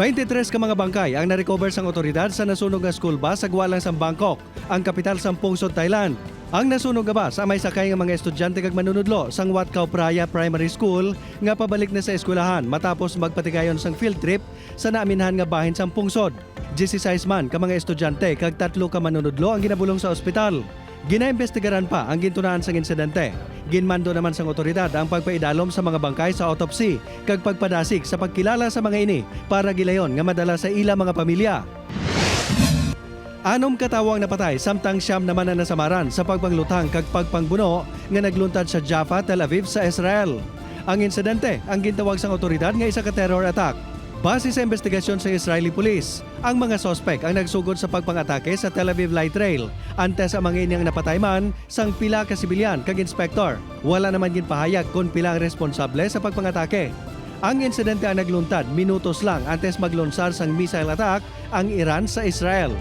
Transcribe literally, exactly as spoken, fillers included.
Twenty-three ka mga bangkay ang na-recover sang awtoridad sa nasunog nga school bus sa gwa lang sang Bangkok, ang kapital sang pungsod Thailand. Ang nasunog nga bus ang may sakay nga mga estudyante kag manunudlo sang Wat Khao Phraya Primary School nga pabalik na sa eskwelahan matapos magpatigayon sang field trip sa naaminhan nga bahin sang pungsod. Diyesisais man ka mga estudyante kag tatlo ka manunudlo ang ginabulong sa ospital. Ginaimbestigaran pa ang gintunaan sang insidente. Ginmando naman sang awtoridad ang pagpaidalom sa mga bangkay sa autopsy kag pagpadasig sa pagkilala sa mga ini para gilayon nga madala sa ila mga pamilya. Anom ka tawo ang napatay, samtang siyam naman ang nasamaran sa pagpangluthang kag pagpangbuno nga nagluntad sa Jaffa, Tel Aviv, sa Israel. Ang insidente ang gintawag sang awtoridad nga isa ka terror attack. Base sa imbestigasyon sa Israeli Police, ang mga suspek ang nagsugod sa pagpang-atake sa Tel Aviv Light Rail, antes ang mga ini ang napatay man sang pila ka sibilyan kag inspektor. Wala naman ginpahayag kon pila ang responsable sa pagpang-atake. Ang insidente ang nagluntad minutos lang antes maglunsar sang missile attack ang Iran sa Israel.